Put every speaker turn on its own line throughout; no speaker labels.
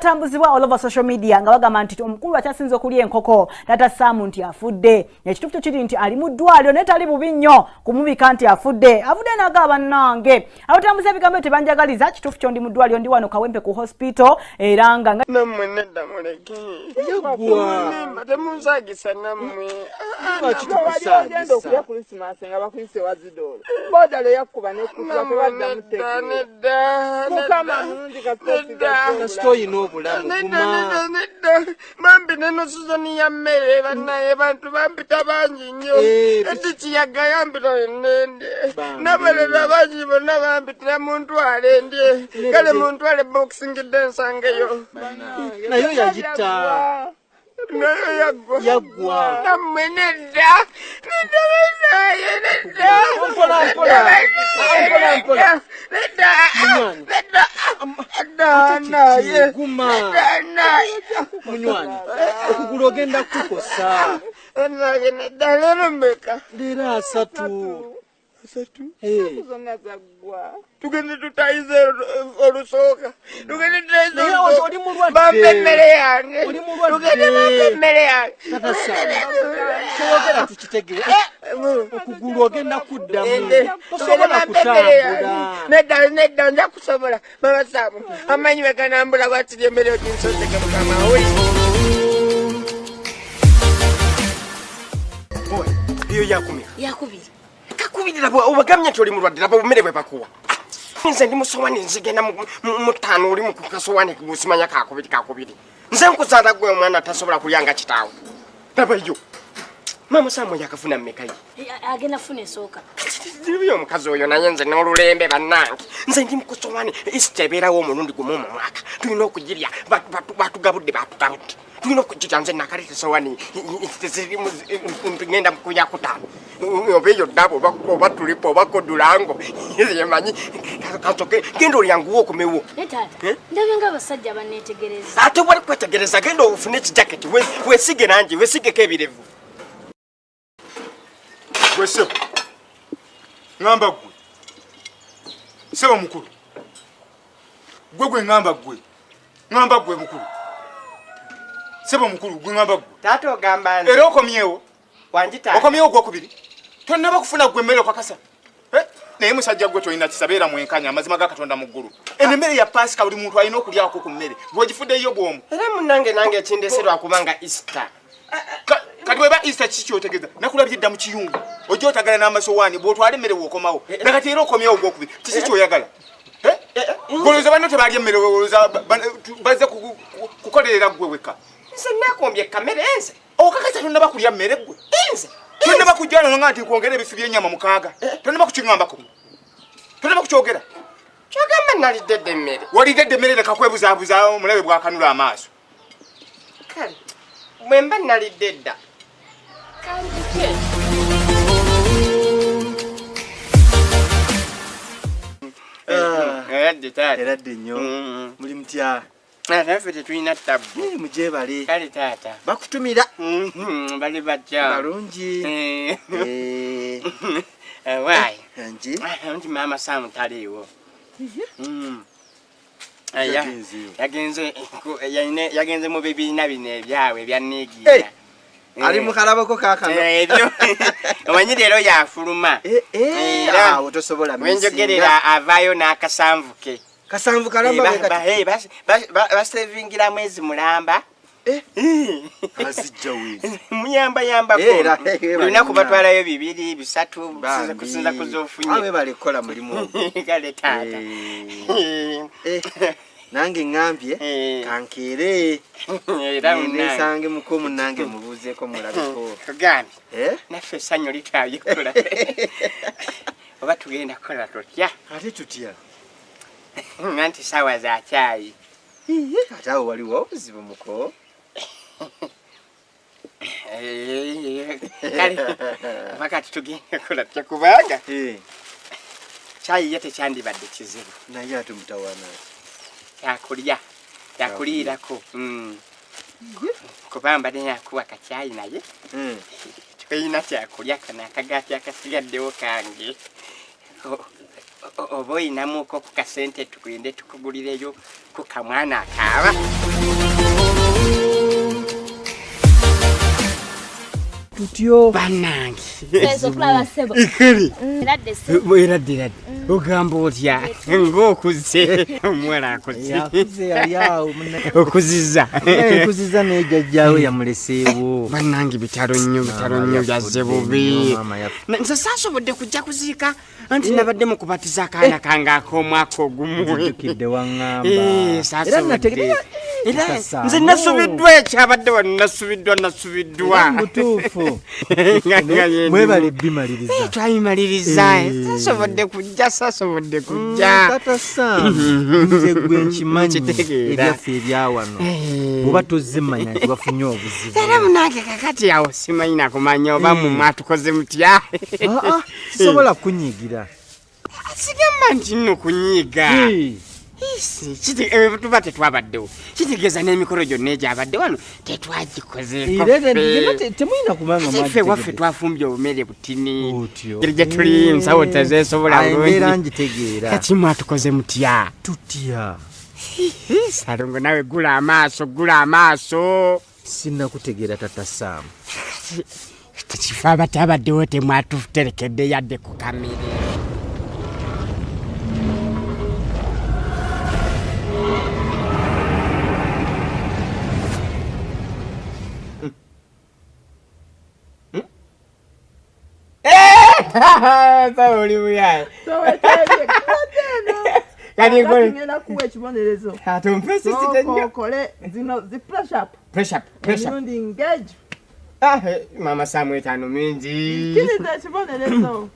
Batambuzibwa all over social media nga bagamba nti omukulu akyasinze okulya enkoko Taata Sam nti afudde. Ekituufu kiri nti ali mu ddwaliro naye tali bubi nnyo kumubika nti afudde. Avudde n'agamba bannange abatambuza ebigambo tebanjagaliza, kituufu kyo ndi mu ddwaliro, ndi wano Kawempe ku hospital era nga
nammwe nedda muleke.
Yaggwa.
Temunsaagisa nammwe.
Lwaki
Ogenda okulya
tukusaagisa?
Krisimansi nga bakuyise wazidoolo boodala eyakkuba nekkutuka tebaddamu tegeera.
Nedda.
Mukama mulungi kasita osigadde.
Kasita oyina obulamu,
Nedda.
guma.
Nedda, nedda, bambi neno sizoni ya mmere bannaye bantu bampita bangi nnyo.
Eh,
Edi Kiyaga yampita nende
Bambi.
n'abalala bangi bonna bampitira muntwale ndye. Kale muntwale boxing densangeyo.
Nayo yayita.
Nayo yaggwa.
Yaggwa.
Nammwe nedda, nedda bannaye, nedda.
Mpola, mpola. Mpola, mpola.
Nedda.
Munywanyi.
Nedda, nedda.
Ate kiki?
Naye
Guma.
nedda naye.
Munywanyi, okugulu ogenda kutukosa.
Nange nedda, leero mmeka?
Leero 30.
30.
Eh,
Zonna zaggwa.
Tugende tutayize olusooka, tugende tutayize.
Naye oli mulwadde.
Bampa emmere yange.
Oli mulwadde.
Tugende bampa emmere yange.
Taata Sam, kyoyogera tukitegere. Okugulu ogenda kuddamu.
Ende.
Tosobola
Bampa emmere yange.
kutambula.
Nedda, nedda, nja kusobola. Mama Saamu amanyi weganambula lwakiri emmere oginsozeke mukama we.
Eyo yakumira.
Yakubiri.
Kakubirira obagamye nti oli mulwadde, laba obumere bwe bakuwa. Nze ndi musowani nzigenda mu ttaano, oli mu kasowani simanya kakubiri kakubiri. Nze nkuzaala gwe omwana tasobola kulya nga kitaawe. Labayo maama Saamu yakafuna mmekayi?
Agenda funa esooka.
Oyo omukazi oyo naye nze n'olulembe bannange. Nze ndi mukusowani, Easter ebeerawo omulundi gumu mu mwaka, tulina okugirya. Batugabudde, batugabudde, tulina okugirya. Nze nakaleeta esowani zirimu, ngenda kulya kutaano oba eyo ddabo oba tulipo oba kodulango yemanyi. Kasoke genda olyanguwa okomewo.
Naye taata,
Eh?
ndabye nga abasajja banneetegereza.
Ate wali kwetegereza, genda ofune ekijaketi weesige langi, weesigeko ebirevu.
Gwe ssebo, ŋŋamba ggwe ssebo mukulu, gwe gwe ŋŋamba ggwe, ŋŋamba ggwe mukulu, ssebo mukulu, gwe ŋŋamba ggwe.
Taata ogamba nze?
Era okomyewo.
Wangi taata.
Okomyewo gwokubiri, tonnaba kufuna ggwe emmere okakasa. Eh, naye musajja gwe tolina kisabeera mwenkanya. Amazima ga Katonda mu ggulu, eno emmere ya Paasika, buli muntu alina okulyako ku mmere, gweogifuddeyo bwomu.
Era munange nange ekindese lwakubanga Easter.
Kati weba Easter kiki kyotegeeza? Nakulabye dda mu kiyungu ojja otagala n'amasowaani bw'otwala emmere w'okomawo, nakati era okomyewo gwokubiri, kiki kyoyagala? Eh? Golooza banno tebalya emmere, olowooza bazze kukolerera ggwe wekka?
Nze nakombye kamere nze.
Okakasa tonnaba kulya mmere ggwe?
Nze.
Tonnaba kujja nono nga nti kwongera ebifi by'ennyama 6, tonnaba kukiŋŋambako, tonnaba kukyogera.
Kyogamba nalidde dda emmere?
Walidde dda emmere, leka kwebuzaabuza, omulabe bwakanula amaaso.
Kale bwe mba nalidde dda kanjike. Eradde taata.
Eradde nnyo. Muli mutya?
Naffe tetulina tabbu.
Eh, mugyebale.
Kale taata.
Bakutumira.
Bali batya?
Balungi.
Eh.
Eh,
Eh, waayi.
Ngi.
Nti maama Saamu taliiwo.
Yagenze.
Yagenze yagenze mu bibiina bino ebyabwe ebya niigiina.
Eh, ali mu kalabako kaakano.
Ebyo omanyi leero yafuluma.
Eh, eh,
Era
awo tosobola
wenjogerera avaayo n'akasanvu ke.
Kasanvu kalamba
Eh,
bwe kati.
Basevingira mwezi mulamba.
Eh, azijja we.
Muyambayambako.
Eh, era, eh,
Buli lunaku
bali
batwalayo bibiri bisatu
Bambi.
kusinza kuzofunye.
Awe bali kukola mulimu ogwo.
Kale taata.
Eh, eh, nange ŋŋambye
Eh.
kankeere
Era munnange.
nesange muko munnange mubuuzeeko mulabeko.
Kugambye
Eh?
naffe essanyu litwabikola, oba tugenda kukola tutya?
Ate tutya?
Anti saawa za kyayi.
Iye, ate awo waliwo obuzibu muko.
Eh, kale oba kati tugenda kukola tutya, kubanga
Eh,
kyayi ye tekyandibadde kizibu.
Naye ate mutawaana.
Kyakulya kyakuliirako. Kuba mbadde nakuwa kakyayi naye tolina kyakulya, kano akagaati akasigaddewo kange. Oba oyinamuko ku kasente tugende tukugulireyo ku kamwana akaaba.
Tutyo
bannange.
Okulaba ssebo.
Ikiri.
Eradde ssebo.
Eradde eradde. Ogamba otya ng'okuze omuwala akuze.
Yakuze yali awo
okuzizza.
Okuziza naye jjajjaawe yamuleseewo.
Bannange bitalo nnyo bitalo nnyo byazze bubi. Nze saasobodde kujja kuziika anti nabadde mu kubatiza akaana kange ak'omwaka ogumu.
Nzijukidde waŋŋamba. Era nategeera
Era nze nasubiddwa ekyabadde wano nasubiddwa nasubiddwa.
Mutuufu. Mwebale bimaliriza.
Twabimaliriza. Sasobodde kujja sasobodde kujja.
Tata Sam nze gwe nkimanyi ebyaffe ebyawano. Bw'oba tozze mmanya nti wafunye obuzibu.
Era munange kakati awo simanyi nakumanya oba mmwe mwatukoze mutya.
Sisobola kunyiigira.
Sigamba nti nno kunyiiga. Tuba tetwabaddewo kitegeeza n'emikolo gyonna egyabadde wano tetwagikozeeko.
Temulina kubanga
ffe waffe twafumbye obumere butini gye tuli nsawo tezeesobola
bulungi. Ngitegeera.
Kati mwatukoze mutya?
Tutya.
Salongo nawe gula amaaso gula amaaso.
Sinnakutegeera Tata Sam.
Tekifo abatabaddewo temwatuterekedde yadde ku kamere. Sawa oli buyaye. Kati
ngenda kuwa ekibonerezo.
Ate ompe sisite nnyo.
Okole zino zi press up.
Press up, press up.
Emirundi engage.
Ah, mama Samu etaano mingi.
Kkiriza ekibonerezo.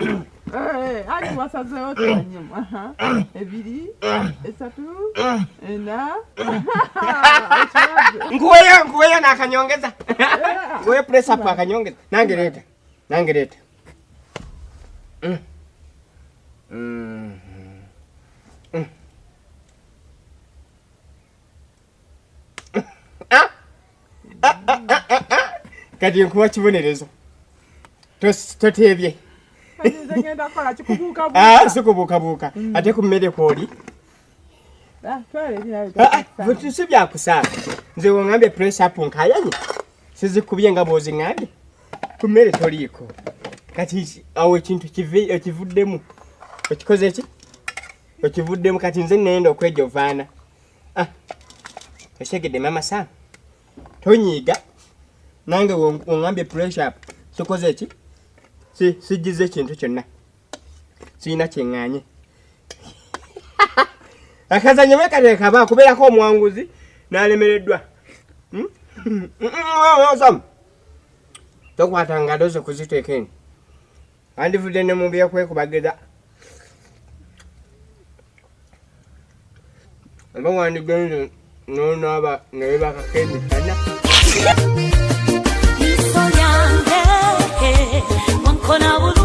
Ani wasazeewo tanyuma. 2, 3, 4.
Nkuweyo nkuweyo n'akanyongeza. Nkuweyo press up akanyongeza. Nange leeta. Nange leeta. Kati nkuwa kibonerezo. Toteebye. Sikubuukabuuka. Ate ku mmere kw'oli. Si byakusaaga. Nze wongambye press up nkaayanye. Sizikubye nga bw'oziŋŋambye. Ku mmere toliiko. Kati awo ekintu ekivuddemu. Okikoze ki? Okivuddemu kati nze nenda okwejovaana. Okitegedde Mama Sam. Tonyiiga. Nange wongambye press up. Sikoze ki? Sigize ekintu kyonna. Sirina kye ŋŋaanye. Akazannyo bwe kateeka kubeerako omuwanguzi n'alemereddwa. Sam. Tokwata ngalo zo kuziteeka eno. Andivudde ne mu byekwekubagiza. Oba wandigenze n'onaaba nga weebakako emisana.
Wankona.